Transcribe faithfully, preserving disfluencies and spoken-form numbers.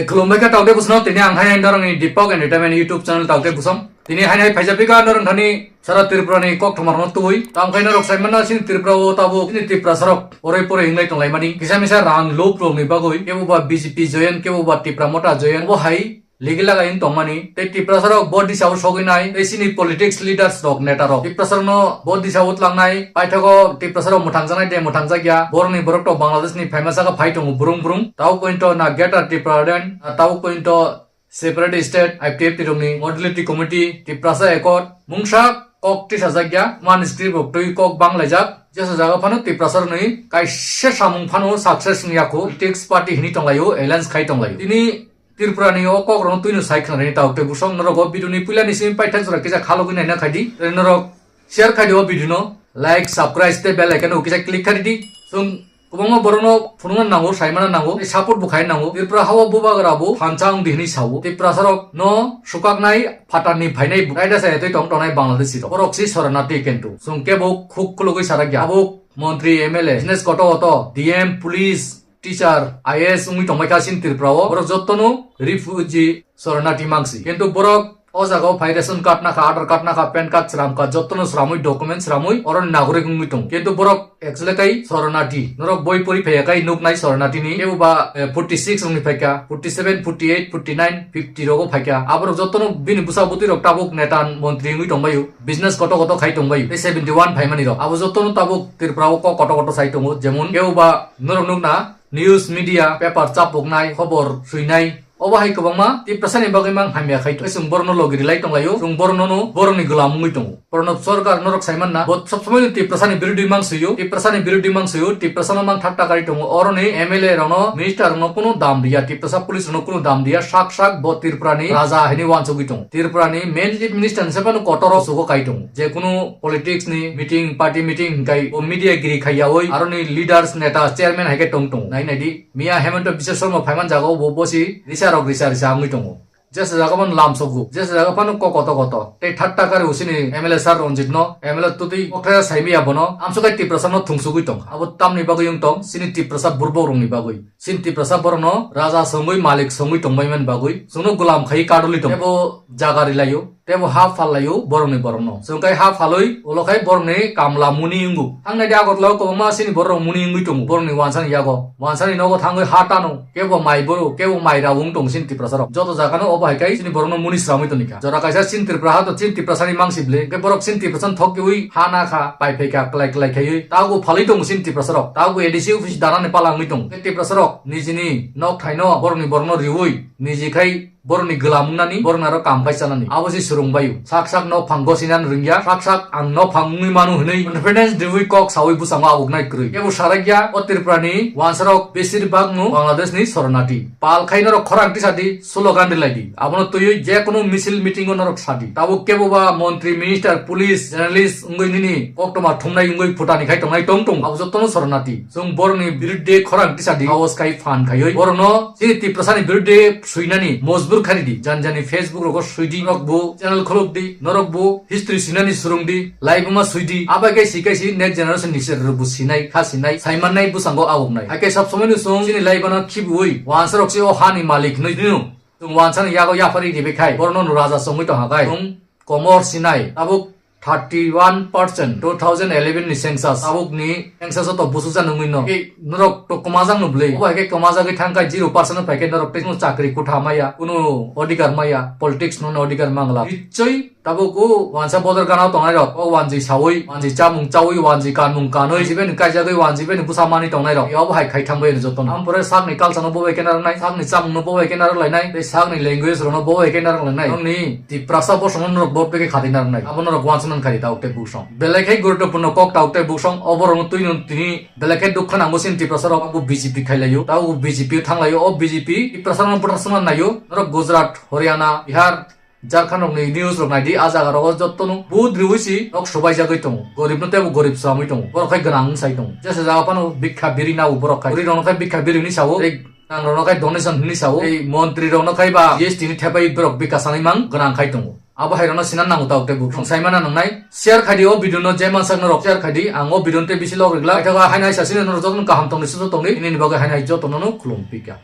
Khulumbai kha taote bwsano, tini ang hai norokni Deepak Entertainment YouTube channel taote bwsong. Tini hai hai phaijak pika norok thani sara Tripura ni kok thoma rokno tubui. Tamo khe norok sai manna chini Tripura o tabuk chini Tiprasa rok oroi poroi hinglai tonglaimani. Kisa misa rang lob rokni bagwi kebo ba B J P join, kebo ba Tipra Motha join. Obo hai ligi lagai wng tongmani. Tei Tiprasa rok bo disa o sogwi nai. Tei chini politics leaders rok, neta rok Tiprasa rokno bo disa o tlangnai. Paithago Tiprasa rok mwthangjaknai de mwthangjakya. Borokni borok to Bangladesh ni phaima saka phai tongo brung brung. Tao pointo na Greater Tipraland, na tao pointo separate state, I P F T rokni modality committee, Tiprasa accord, mungsa kok tisajakya, man script rok twi kok banglaijak. Jesa jaga phano Tiprasa rokni kaisa samung phano success wngya kho. Politics party hini tonglaio, alliance khai tonglaio. Tini Tripura ni o kok rokno twino sai khna rwni taote bwsong norok o video ni puila ni simi paithak jora kisa khalogwi naina khaidi. Tei norok share khaidi o video no, like, subscribe tei bell icon o kisa click khaidi. Chwng kwbangma borokno phunukna nango, saimana nango, tei support bo khaina nango. Tripura hao bubagra bo phansa wngdi hwnwi sao. Tiprasa rok no sukaknai phatar ni phainai bo raida saya twi tong tongnai Bangladeshi rok. Borok si Soronati kentu. Chwng kebo khuk khulugwi sarakya. Abo montri, M L A, business koto koto, D M, police, teacher, I A S wngwi tongbai kha chini Tripura o. Borok jottono refugee Soronati mangsi. Kintu borok o jaga o phai ration card nakha, Aadhaar card nakha, pan card sramkha, jottono sramwi document sramwi oro nagorik wngwi tongo. Kintu borok actually kai Soronati. Norok boi pori phaiya kai nuknai Soronati ni. Kebo ba, eh, forty six wngwi phaikha, forty seven, forty eight, forty nine, fifty rogo phaikha. Aborok jottono bini bwsa bwtwi rok tabuk neta montri wngwi tongbaio. Business koto koto khai tongbaio. Tei seventy one phaimani rok. Abo jottono tabuk Tripura o kok koto koto sai tongo. Jemon kebo ba norok nukna news media, paper chapoknai, khobor swinai, obo hai kwbangma Tiprasa ni bagwi mang hamya khai tong. Chwng borokno logi rwlai tonglaio, chwng borokno no borokni gwlam wngwi tongo. Pranab Sarkar norok sai manna, bo sob somoi no Tiprasa ni birodhi mang swio, Tiprasa ni birodhi mang swio, Tiprasa no mang thakta kari tongo. Oroni M L A rokno, minister rokno kunu dam riya, Tiprasa police rokno kunu dam riya, sak sak bo Tripura ni raja hinwi wansugwi tongo. Tripura ni main chief minister ni sepano kotor o sugo kai tongo. Je kunu politics ni meeting, party meeting hinkai bo media giri khaiyawi aroni leaders, neta, chairman hai khe tong tongo. Nai nai di. Miya Hemanta Biswa Sarma phaiman jaga o bo bosi risa rok risa risa wngwi tongo. Jesa jaga phano lam sogo, jesa jaga phano kok koto koto. Tei thatta kari usini M L A sir Ranjit no, M L A tutui kokthai sai miya bono, amso kai Tiprasa no thungsugwi tong. Abo tamni bagwi wng tong, sini Tiprasa burbok rokni bagwi. Sini Tiprasa borok no raja songwi malik songwi tongbai man bagwi. Chwngno gulam khai kaduli tong. Tebo jaga rilaio. Tebo ha phallaio borokni borokno. Chwng kai ha phalwi ulo khai borokni kamla muni wngo. Thangnai de Agartala o kwbangma chini borok muni wngwi tongo borokni wansani yago. Wansani nogo thangwi ha tano. Kebo mai boro, kebo mai rawung tong chini Tiprasa rok. Joto jaga no obo hai kai chini borokno muni sramwi toni kha. Jora kaisa chini Tripura ha to chini Tiprasa ni mangsi ble. Ke borok chini Tiprasa thok kiwi ha na kha, pai phai kha, klai klai khaiwi. Tago phalwi tongo chini Tiprasa rok. Tago A D C office dana ni pala wngwi tongo. Ke Tiprasa rok nijini nok thai no borokni borokno riwi niji khai borokni gwlam wngnani, borokni aro kam bai chanani. Abo se swrwng baio. Sak sak nok phang gosinani rwngya, sak sak ang nok phang wngwi manu hwnwi confidence riwi kok sawi bwskango agognai kwrwi. Kebo sarakya o Tripura ni wansarok besir bak no Bangladesh ni Soronati. Pal khai norok khorang tisa di, slogan rilai di. Abono twiwi je kunu misil meeting o norok sadi. Tabuk kebo ba montri, minister, police, journalist wngwi nini koktwma thumnai wngwi phutani khai tongnai tong tong. Abo jotono Soronati. Chwng borokni biruddhe khorang tisa di, saos khai phan khaiwi borokno chini Tiprasani biruddhe swinani mojbur khari di. Jani jani Facebook rogo swi di, norok bo channel khuluk di, norok bo history swinani swrwng di, laibuma swi di. Abai khe si khe si next generation ni sir rok bo sinai, kha sinai, saimannai, bwskango awoknai. Hai khe sab somoi no chwng chini laibana khibiwi wansa rok se o hani malik hinwi nw. Chwng wansani yago yaphari ribai khai, borokno no raja chongwi tongha khai. Chwng komor sinai, tabuk thirty one percent two thousand eleven ni census, tabuk ni census o to busuk jani wngwi no. Tei norok to kwmajak no bwlwi. Obo hai khe kwmajagwi thang khai zero percent o phai khe norok tei chakri kutha maya, kunu odhikar maya, politics no odhikar mangla. Nichoi tabuk o wansa bodor gana tongnai rok, o wanjwi sawi, wanjwi chamung chawi, wanjwi kanmung kanwi, jibeni kaijagwi, wanjwi beni bwsa manwi tongnai rok. Obo hai khai thangbai joto no. Ampore sakni culture no bobai khe narwknai, sakni chamung no bobai khe narwk lainai, tei sakni language rok no bobai khe narwk lainai. Nokni Tiprasa bosong no norok bo beke khati narwknai. Abo norok wansa man khai tauk tei buksong. Belai khai guruttopurno kok tauk tei buksong, obo rok no twi no tini belai khai dukha nango sin Tiprasa rok bo B J P khai laio. Tabo B J P thang laio, o B J P Tiprasa rok no bwtharsana naio. Norok Gujarat, Haryana, Bihar, Jharkhand rokni news rok naidi, a jaga rogo jotto no vote riwi si nok subai jagwi tongo, gorib no teibo gorib swlamwi tongo, borok khai gwnang wng sai tongo. Jesa jaga phano bikha biri nabo borok khai, guri rok no khai bikha biri hinwi sao, tei gwnang rok no khai donation hinwi sao, tei montri rok no khai ba G S T ni thepai borok bikha sanwi mang gwnang khai tongo. Abo hai rok no sinan nango tauk tei buksong saimana nangnai. Share khai di o video no, je mansak norok share khai di, ang o video no tei bisi log rikla. Paithago haino hai sasini norok joto no kaham tongdi, susu tongdi, nini bagwi haino hai joto no no khulum pika.